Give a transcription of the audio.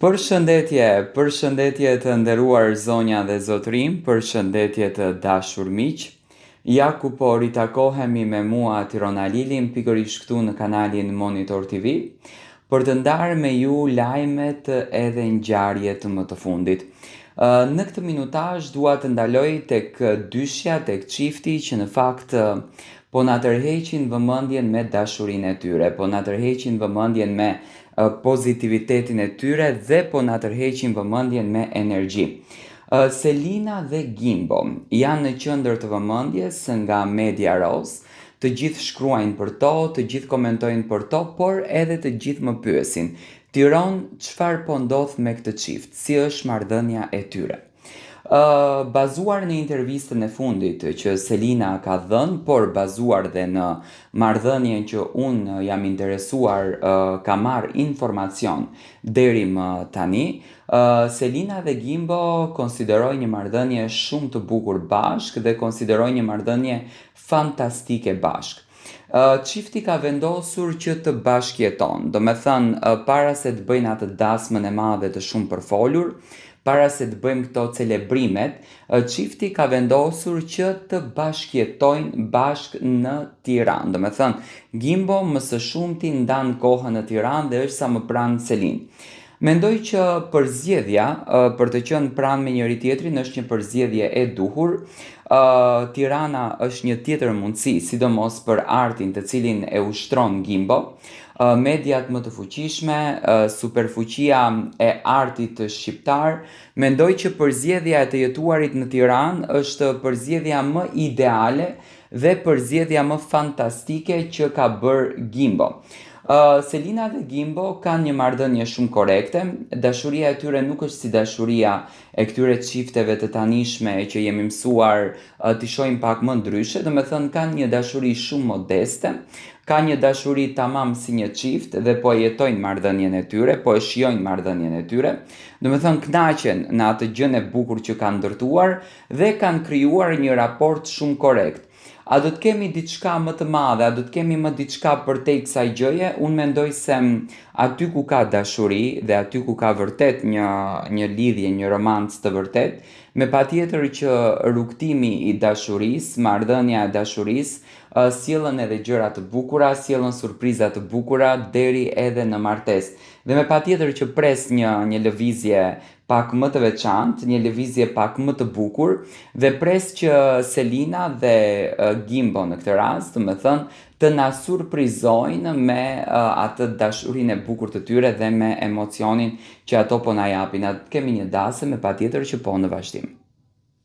Përshëndetje, përshëndetje të nderuar zonja dhe zotërinj, përshëndetje të dashur miq. Ja ku po ritakohemi me mua Tiron Alilin pikërisht këtu në kanalin Monitor TV për të ndarë me ju lajmet edhe ngjarjet më të fundit. Në këtë minutazh dua të ndaloj tek dyshja, tek çifti që në fakt po na tërheqin vëmendjen me dashurinë e tyre, po na tërheqin vëmendjen me pozitivitetin e tyre dhe po na tërheqin vëmendjen me energji. Selina dhe Gimbo janë në qendër të vëmendjes nga media rozë, të gjithë shkruajnë për to, të gjithë komentojnë për to, por edhe të gjithë më pyesin, Tiron, çfarë po ndodh me këtë çift, si është marrëdhënia e tyre? Bazuar në intervistën e fundit që Selina ka dhënë, por bazuar dhe në marrëdhënien që unë jam interesuar, kam marrë informacion deri më tani, Selina dhe Gimbo konsiderojnë një marrëdhënie shumë të bukur bashkë dhe konsiderojnë një marrëdhënie fantastike bashkë. Çifti ka vendosur që të bashkëjeton, domethënë para se të bëjnë atë dasmën e madhe të shumëpërfolur, para se të bëjmë këto celebrimet, çifti ka vendosur që të bashkëjetojnë bashkë në Tiranë. Domethënë, Gimbo më së shumti ndan kohën në Tiranë dhe është sa më pranë Selinë. Mendoj që përzgjedhja për të qenë pranë me njëri-tjetrin është një përzgjedhje e duhur. Tirana është një tjetër mundësi, sidomos për artin të cilin e ushtron Gimbo. Mediat më të fuqishme, superfuqia e artit shqiptar, mendoj që përzgjedhja e të jetuarit në Tiranë është përzgjedhja më ideale dhe përzgjedhja më fantastike që ka bërë Gimbo. Selina dhe Gimbo kanë një marrëdhënie shumë korrekte, dashuria e tyre nuk është si dashuria e këtyre çifteve të tanishme që jemi mësuar t'i shohim pak më ndryshe, domethënë kanë një dashuri shumë modeste, kanë një dashuri tamam si një çift dhe po e jetojnë marrëdhënien e tyre, po e shijojnë marrëdhënien e tyre, domethënë kënaqen në atë gjënë e bukur që kanë ndërtuar dhe kanë krijuar një raport shumë korrekt. A do të kemi diçka më të madhe, a do të kemi më diçka përtej kësaj gjëje? Unë mendoj se aty ku ka dashuri dhe aty ku ka vërtet një një lidhje, një romancë të vërtetë, me patjetër që rrugëtimi i dashurisë, marrëdhënia e dashurisë, sjellën edhe gjëra të bukura, sjellën surpriza të bukura deri edhe në martesë. Dhe me patjetër që pres një një lëvizje pak më të veçantë, një lëvizje pak më të bukur dhe pres që Selina dhe Gimbo në këtë rast, domethënë, të na surprizojnë me atë dashurinë e bukur të tyre dhe me emocionin që ato po na japin. A kemi një dasëm me patjetër që po në vazhdim.